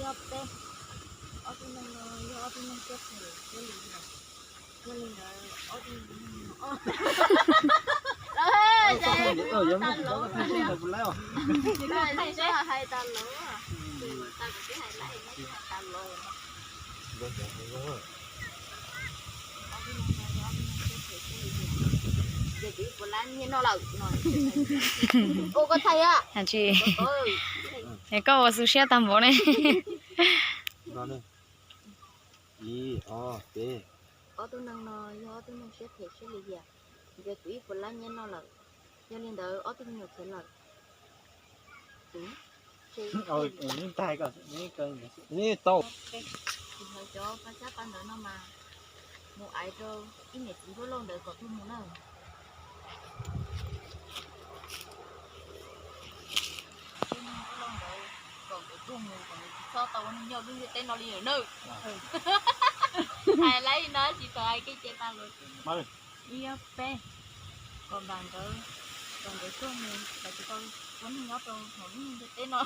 Ob tug neeg no yog ob tug neeg siab phem siab lim hiam? Yog li ntawd ob tug neeg no hais tas los, hais tas los, hais tas los. Ces kuv ib puas lab nyiaj noj lawm no. Ua koj thaij a. Tsis, koj ua xu siab tag npaum ne. Ib, ob, peb. Ob tug neeg no yog ob tug neeg siab phem siab lim hiam? Ces kuv ib puas lab nyiaj noj lawm. Yog li ntawd ob tug me nyuam khiav lawm. Tau. Cov paj xab paj ntawd no mas mus aiv rau ib niam txiv nruab lauj ntawd kom tuaj mus na. Ib niam txiv nruab lauj ntawd kom nkawd tuaj mus, kom nkawd tsis txhob tau ua neej nyob lub ntiaj teb no li lawm na. Hais laiv no tsis tau hais kev cai tag lawm. Ib ob peb, kom npam nkawd, kom nkawd tuaj mus, kom tsis tau ua neej nyob rau hauv lub ntiaj teb no.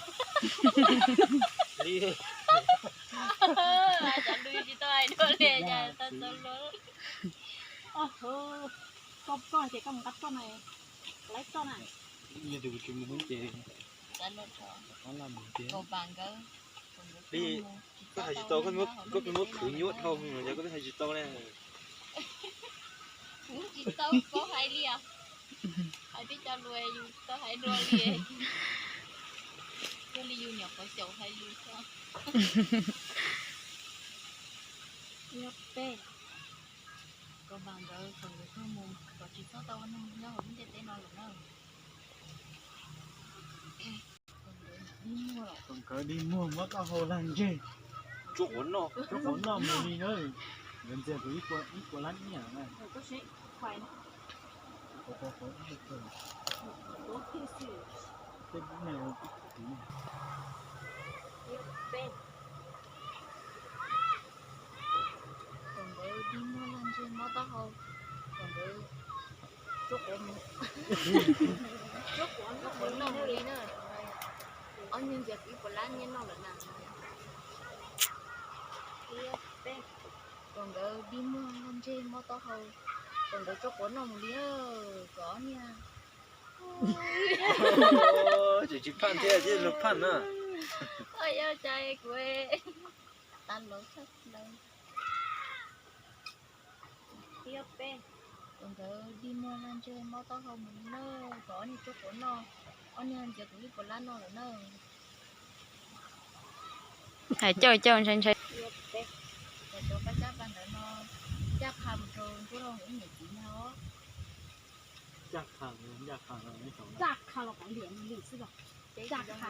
Li, cov lus tsis tau hais dua li, cas tau txog lus. Koj, koj hais tias koj mus nqa roj na, laib roj na. Kom npam nkawd, kom nkawd tuaj mus, tsis txhob tau ua neej nyob hauv lub ntiaj teb no lawm na. Koj twb hais tsis tau ne. Kuv tsis tau paub hais li os. Hais twb cov lus yus tsis tau hais dua li. Thiaj li yus nyuam qhuav xyaum hais lus xwb. Ib ob peb, kom npam nkawd, kom nkawd tuaj mus, kom tsis txhob tau ua neeg nyob hauv lub ntiaj teb no lawm na. Kom nkawd dig muag muab taub hau lag ntseg, tsuab quav noj mus li na. Nkawd ntxias kuv ib puas lab nyiaj na. Kom nkawd dig muag lag ntseg mob taub hau, kom nkawd tsuab quav mus, tsuab quav noj mus li na. Ob niag ntxias kuv ib puas lab nyiaj noj lawm na. Kom nkawd dig muag lag ntseg mob taub hau, kom nkawd tsuab quav noj mus li na. Kom ob niag tsis phaj thiab, tsis phaj na. Oj, yog cas kuv tas lus tshaj plaws. Ib ob peb, kom nkawd dig muag lag ntseg mob taub hau mus li na. Kom ob niag tsuab quav noj, ob niag ntxias kuv ib puas lab noj lawm na. Hais cauj cauj ntshai ntshai. Ib ob peb, kom cov paj xab paj ntawd no ncaj qha mus rau nruab lauj ib niam txiv na os. Ncaj qha los kav liam li xwb los. Ncaj qha.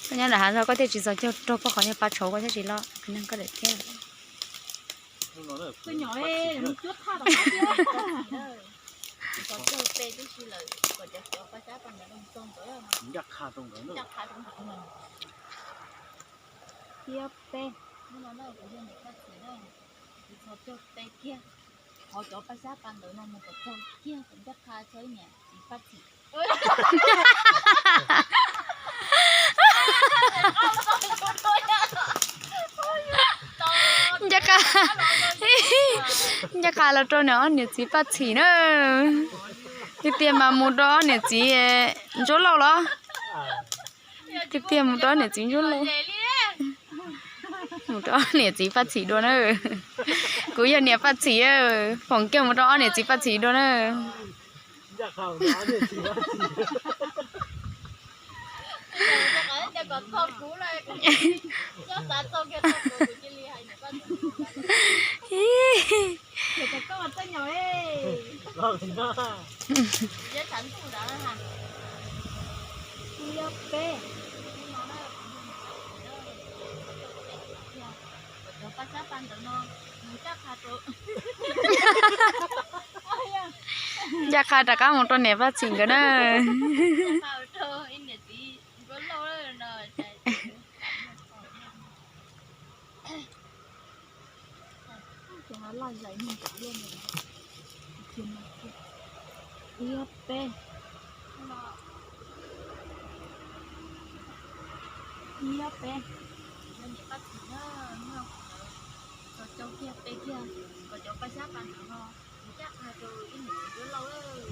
Koj nyob nram hav zoov koj thiaj tsis txhos caug raug koj qhov niag pa tshauv koj thiaj tsis loj, neeg koj daim thiab. Ib ob peb, hnub no na kuv yog niam Paj Txhim na, kuv txhos caug pe kiag. Qhov cov paj xyab pa ntawd no mus kom txog kiag kuv ncaj qha txog ib niam txiv Paj Txhim. Ncaj qha, ncaj qha los rau niam, ob niam txiv Paj Txhim na. Tiag tiag mas mus rau ob niam txiv Ntsuab Lauj los. Tiag tiag mus rau ob niam txiv Ntsuab Lauj. Mus rau ob niam txiv Paj Txhim dua na. Kuv yog niam Paj Txhim, foom kiag mus rau ob niam txiv Paj Txhim dua na. Peb, no na, kuv yog niam Paj Txwv na, kuv cov paj xyab paj ntawv no, nws caj qha rau, caj qha rov qab mus rau niam Paj Txwv nkawd na. Caj qha rau ib niam txiv Nruab Lauj no. Ib ob peb, ib ob peb, yog niam Paj Txwv na, no kuv lawv txog cau kiag pe kiag kom cov paj xyab paj ntawv no, kuv caj qha rau ib niam txiv Nruab Lauj.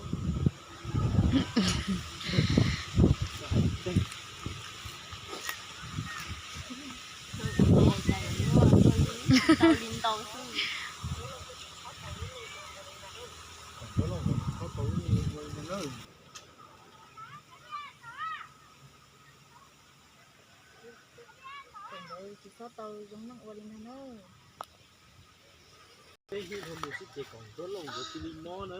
Tau li ntau xwb. Thaum ntawd tsis txhob tau zoo neej ua li ntag na. Peb hlub dhau mus xwb ces kom Nruab Lauj nkawd cia li mob na.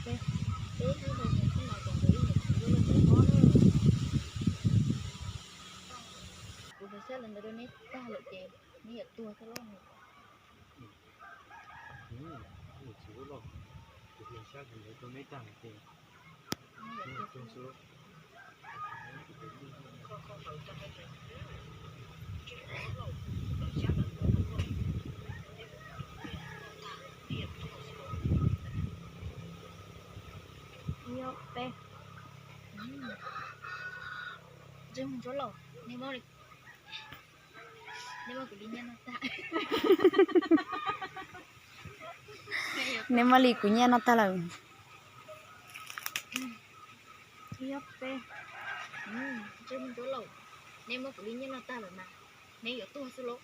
Peb hlub dhau mus xwb mas kom nkawd ib niam txiv Nruab Lauj nkawd mob na. Kuv hlias xyab li ntawd rau neb tag lawm ces neb yuav tuag thiab lauj. Niam txiv Nruab Lauj, kuv hlias xyab li ntawd rau neb tag lawm ces neb yuav tuag xwb. Ib ob peb, ntsej muag Nruab Lauj, neb muab kuv li nyiaj noj tag. Neb muab li kuv nyiaj noj tag lawm. Ib ob peb, ntsej muag Nruab Lauj, neb muab kuv li nyiaj noj tag lawm mas neb yuav tuag xwb lauj.